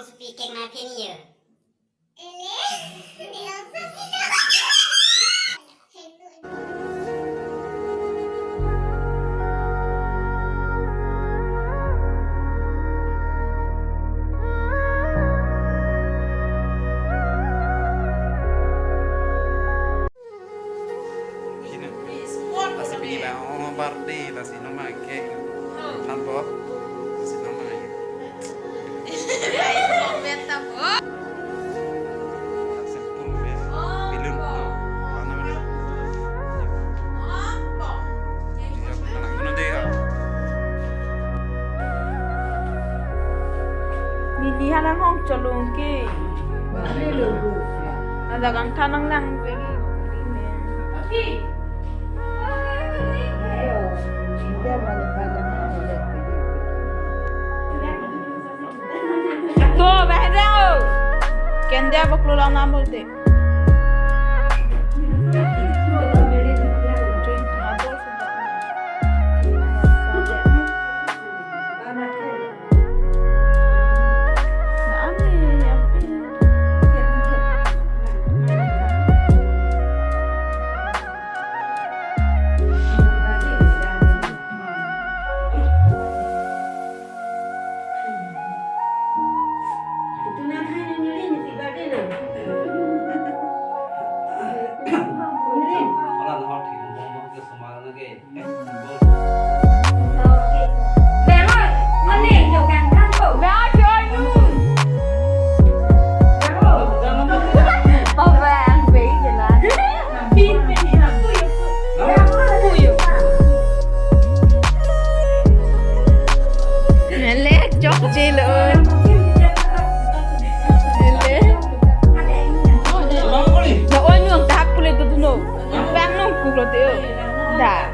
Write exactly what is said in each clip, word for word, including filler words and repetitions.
Speaking my opinion. Sini. Ini lah, oh, birthday lah, sini nama cake. Nampak? Sini nama. Simple, ya. Balloon, no. Ano, ano? Iya, anak mana deh, ya? Neli halang hong cholong ke. Ada kangthan nanglang lagi. To, bah jao. Kende abok lo lang nambol te. Mele chok chelo. Mele. Na oi nung tahap pule tu duno. Pang nung kulo teo. Da.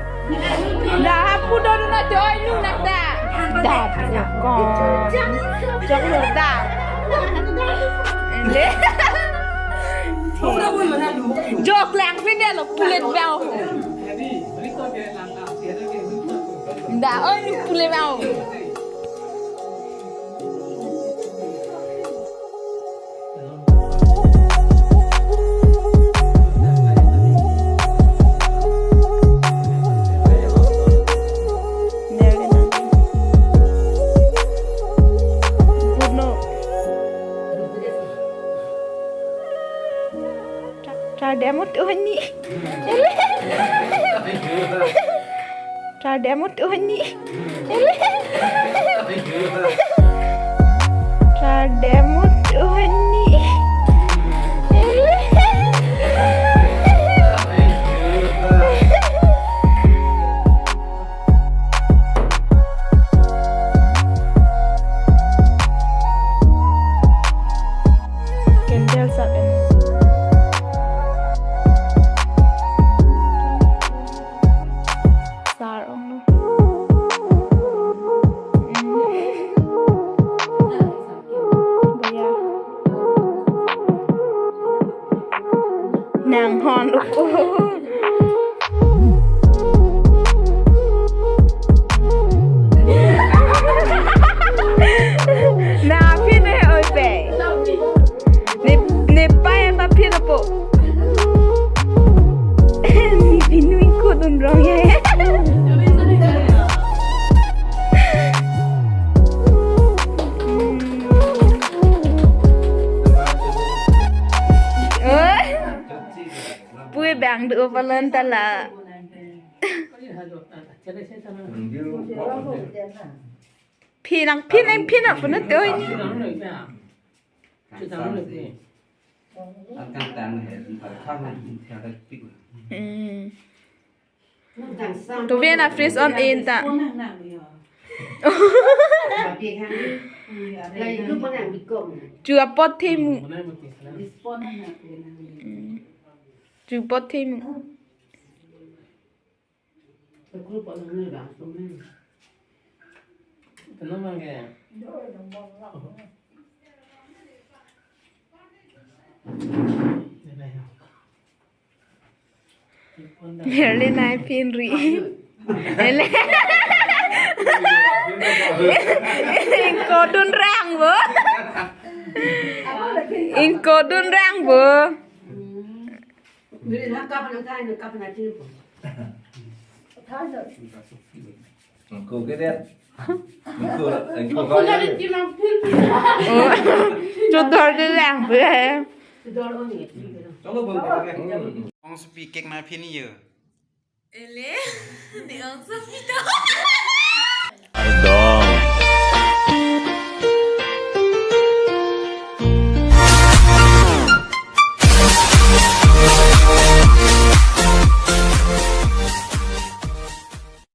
Da hap pu do na te oi nung nak da. Da. Ko. Chok lo da. Mele. Jok lang pin dia lo pule bau. Da, oi, nu pule mau. Bruno. Tra-, tra demut uni. Ele. Tra demut uni. Ele. Tra demut uni. Ele. Candle sap en. Sar ong lo. Hmm. Boya. Nang hon upo. Na phi ne oi pe. Ne, ne pa ya pa phi na po. Ne phi nui ko dun rong ya. Oi. Pui bang du palan tala. Phi nang, phi nang, phi nang, phi nang, toi ni. Hmm. To be na freeze on in ta. Chu apot the mu. Hmm. Chu apot the mu. Merli nai pin ri. Ele. Kodun rang bo. Ingko dun rang bo. Beri ha kap nang thai nang kap nang tin po. Ingko ke det. Ingko, ingko. Chodor de rang bo. Dor oni. Chalo bol ke. Ong supi cake ma phin yo. Ele, ne ong supi to.